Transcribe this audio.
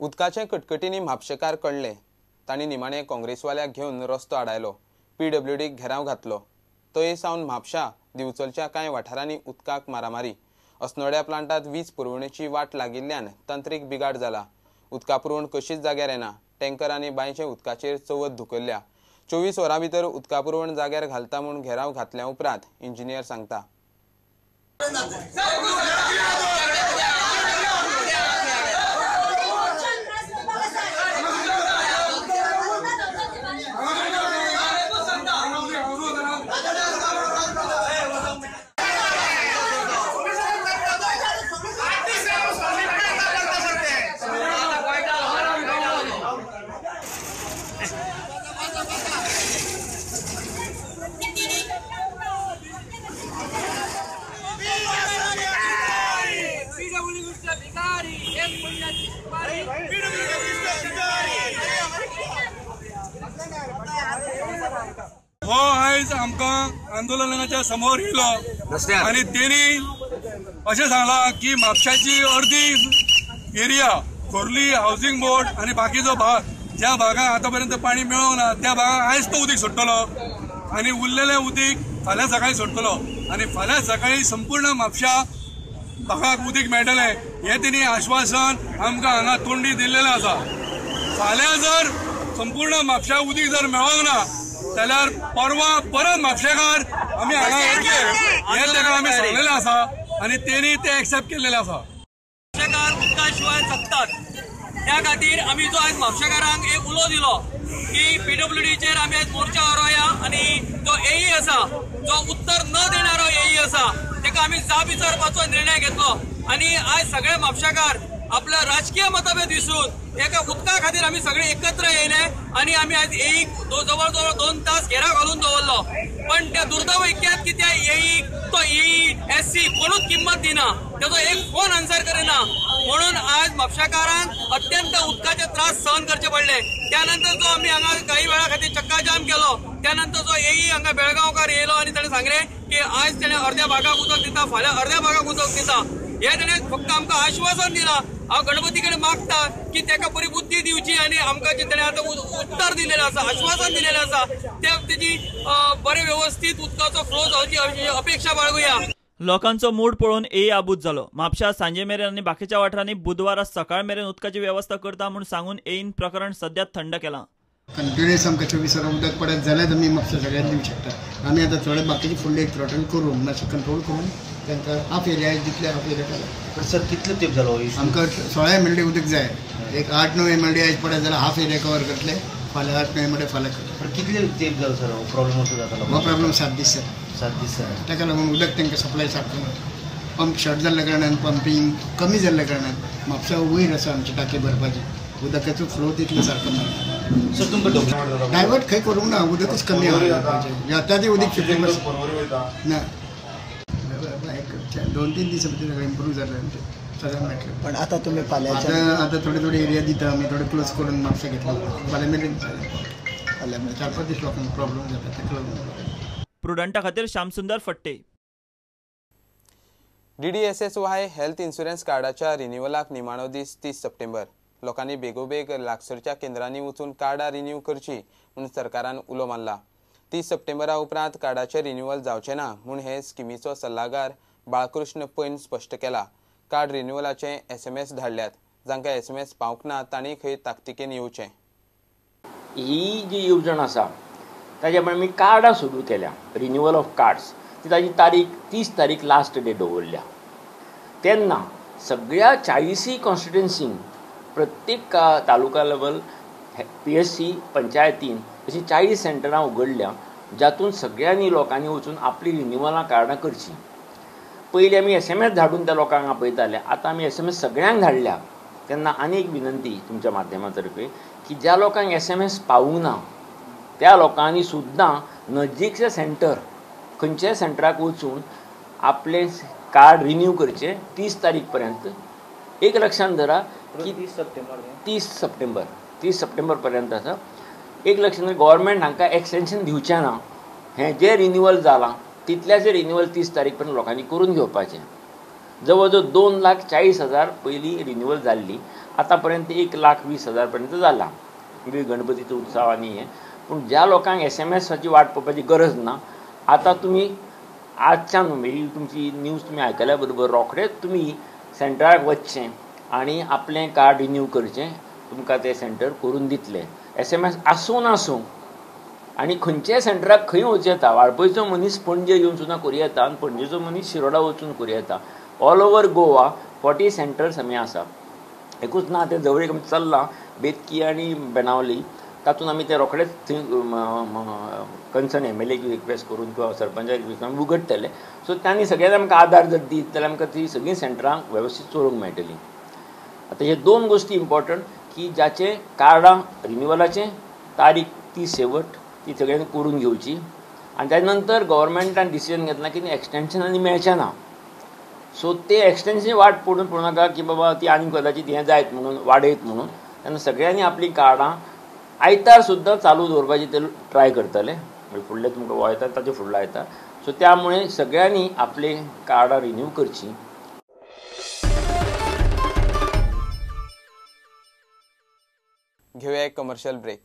उदकाचे कटकटींनी म्हापशेकार कळ्ळे. तांणी निमाणे काँग्रेसवाल्याक घेवन रस्तो आडायलो. पीडब्ल्यूडीक घेराव घातलो. तय सावन म्हापशा दिवचलच्या कांय वाठारांनी उदकाक मारामारी. अस्नोड्या प्लांटात वीज पुरवणेची वाट लागिल्ल्यान तंत्रीक बिगाड जाला. उदका पुरवण कशीच जाग्यार येना. टँकर आनी बांयचे उदकाचेर चवथ धुकल्ल्या. 24 वरां भितर उदका पुरवण जाग्यार घालता म्हूण घेराव घातल्या उपरांत इंजिनियर सांगता. हो आयज आमकां आंदोलनाच्या समोर येयलो आनी तेणी अशें सांगलां की म्हापशाची अर्दी एरिया खोर्ली हावसिंग बोर्ड आनी बाकीचो भाग ज्या भागाक आतां पर्यंत पाणी मेळोंक ना त्या भागाक आयज तो उदीक सोडटलो आनी उरलेलें उदीक फाल्यां सकाळीं सोडटलो आनी फाल्यां सकाळीं संपूर्ण म्हापशा भागाक उदीक मेळटलें हें तेणी आश्वासन आमकां हांगा तोंडी दिल्लेलें आसा. फाल्यां जर संपूर्ण म्हापशा उदीक जर मेळोंक ना जाल्यार परवा परत म्हापशेकार आमी हांगा येतले हें ताका आमी सांगलेलें आसा आनी तेणी तें एक्सेप्ट केल्लेलें आसा. म्हापशेकार उदका शिवाय जगतात त्या खातीर आमी जो आयज म्हापशेकारांक एक उलो दिलो की पीडब्ल्यूडीचेर आमी आयज मोर्चा व्हरोया आनी जो एई आसा जो उत्तर न देणारो एई आसा ताका आमी जाब विचारपाचो निर्णय घेतलो आनी आयज सगळे म्हापशेकार आपला राजकीय मतभेद विसरून एका उदका खातीर आमी सगळे एकत्र येयले आनी आमी आयज एईक जवळ जवळ 2 तास घेराव घालून दवरलो. पण त्या दुर्दैव इतक्यात की त्या एईक तो एई एस सी कोणूच किंमत दिना, तेजो एक फोन आन्सर करिना, म्हणून आज म्हापशेकारांक अत्यंत उदकाचे त्रास सहन करचे पडले. त्यानंतर जो आमी हांगा काही वेळा खातीर चक्का जाम केलो त्यानंतर जो एई हांगा बेळगांवकार येयलो आनी ताणें सांगलें की आयज तेणें अर्द्या भागाक उदक दिता, फाल्यां अर्द्या भागाक उदक दिता. हें तेणें फक्त आमकां आश्वासन दिलां. हांव गणपती कडेन मागता की ताका बरी बुद्धी दिवची आनी आमकां जें तेणें आतां उत्तर दिलेलें आसा, आश्वासन दिलेलें आसा ते तेजी बरे वेवस्थीत उदकाचो फ्लो जावची अशी अपेक्षा बाळगुया. लोकांचो मूड पळोवन एई आबूज जालो. म्हापशा सांजे मेरेन आनी बाकीच्या वाठारांनी बुधवारा सकाळ मेरेन उदकाची वेवस्था करता म्हूण सांगून एईन प्रकरण सद्या थंड केलां. कंटिन्युअस आमकां 24 वरां उदक पडत जाल्यार आमी म्हापशा सगळ्यांक दिवंक शकता. आमी आतां थोडे बाकीचे फुडले थ्रॉटल करून मातशें कंट्रोल करून तांकां हाफ एरिया जितले हाफ एरिया केला. पण सर कितले तेप जालो? आमकां 16 MLD उदक जाय. एक 8-9 MLD आयज पडत जाल्यार हाफ एरिया कवर करतले, फाल्यां 8-9 MLD फाल्यां करतले. पण कितले तेप जालो सर हो प्रॉब्लेम असो जाता? हो प्रॉब्लेम 7 दीस जाता. 7 दीस जाता. ताका लागून उदक तांकां सप्लाय सारको ना. पंप शॉर्ट जाल्ल्या कारणान, पंपींग कमी जाल्ल्या कारणान म्हापसा वयर आसा आमची टाकी भरपाची, उदकाचो फ्लो तितलो सारको ना. सर तुमकां डायवर्ट खंय करूंक ना, उदकूच कमी आसा. येता तें उदीक 50% ना. 2-3 दिसां भितर सगळें इम्प्रूव जालें आमचें, सगळ्यांक मेळटलें. पण आतां तुमी फाल्यांच्या आतां थोडे थोडे एरिया दिता आमी, थोडे क्लोज करून म्हापशा घेतलो फाल्यां मेरेन जालें. फाल्यां 4-5 दीस लोकांक प्रॉब्लम जाता ताका लागून. प्रुडंटा खातीर Shyamsundar Phadte. DDSSY health insurance कार्डाच्या रिन्युअलाक निमाणो दीस 30 सप्टेंबर. लोकांनी बेगोबेग लागसरच्या केंद्रांनी वचून कार्डां रिन्यू करची म्हूण सरकारान उलो मारला. 30 सप्टेंबरा उपरांत कार्डाचें रिन्युअल जावचें ना म्हूण हे स्किमीचो सल्लागार बाळकृष्ण पैन स्पश्ट केला. कार्ड रिन्युअलाचे SMS धाडल्यात. जांकां SMS पावंक ना तांणी खंय ताकतिकेन येवचें. ही जी येवजण आसा ताजे प्रमाणे आमी कार्डां सुरू केल्या, रिन्युअल ऑफ कार्ड्स, ती ताजी तारीख 30 तारीख लास्ट डेट दवरल्या. तेन्ना सगळ्या 40 कॉन्स्टिट्युएन्सीन प्रत्येक तालुका लेवल PSC पंचायतीन अशीं 40 सेंटरां उगडल्या जातून सगळ्यांनी लोकांनी वचून आपली रिन्युअलां कार्डां करचीं. पयलीं आमी SMS धाडून त्या लोकांक आपयताले, आतां आमी SMS सगळ्यांक धाडल्या. तेन्ना आनी एक विनंती तुमच्या माध्यमा तर्फे की ज्या लोकांक SMS पावूंक ना त्या लोकांनी सुद्दां नजीकचे सेंटर खंयच्याय सेंटराक वचून आपलें कार्ड रिन्यू करचें 30 तारीख पर्यंत. एक लक्षांत धरा की 30 सप्टेंबर 30 सप्टेंबर पर्यंत आसा. एक लक्षांत गव्हर्मेंट हांकां एक्सटेंशन दिवचें ना. हें जें रिन्युअल जालां तितल्याचें रिन्युअल 30 तारीख पर्यंत लोकांनी करून घेवपाचें. जवळ जवळ 2,40,000 पयलीं रिन्युअल जाल्ली, आतां पर्यंत 1,20,000 पर्यंत जाला. म्हणजे गणपतीचो उत्सव आनी हें. पूण ज्या लोकांक एसएमएसाची वाट पळोवपाची गरज ना, आतां तुमी आजच्यान ही तुमची न्यूज तुमी आयकल्या बरोबर रोखडेच तुमी सेंटराक वचचें आनी आपलें कार्ड रिन्यू करचें. तुमकां तें सेंटर करून दितलें. एसएमएस आसूं नासूं आनी खंयच्याय सेंटराक खंय वचूं येता. वाळपयचो मनीस पणजे येवन सुद्दां करूं येता आनी पणजेचो मनीस शिरोडा वचून करूं येता. ऑल ओवर गोवा 40 सेंटर्स आमी आसा. एकूच ना तें जवळ आमी चल्लां बेतकी आनी बेनावली, तातूंत आमी ते रोखडेच थंय कन्सर्न एमएलए रिक्वेस्ट करून किंवा सरपंचाक रिक्वेस्ट करून उगडटले. सो तांणी सगळ्यांनी आमकां आदार जर दीत जाल्यार आमकां ती सगळीं सेंटरां वेवस्थीत चलोवंक मेळटलीं. आतां हे 2 गोश्टी इम्पॉर्टंट की जाचे कार्डां रिन्युअलाचें तारीख ती शेवट ती सगळ्यांनी करून घेवची आनी त्या नंतर गव्हर्मेंटान डिसिजन घेतलां की एक्सटेंशन आनी मेळचें ना. सो ते एक्सटेंशन वाट पडून पळोवं नाका की बाबा ती आनी कदाचीत हें जायत म्हणून वाडयत म्हणून. तेन्ना सगळ्यांनी आपलीं कार्डां आयतार सुद्दां चालू दवरपाची ते ट्राय करतले. म्हणजे फुडले तुमकां हो आयतार ताचे फुडलो आयतार. सो त्यामुळे सगळ्यांनी आपलीं कार्डां रिन्यू करचीं. घेवया एक कमर्शियल ब्रेक.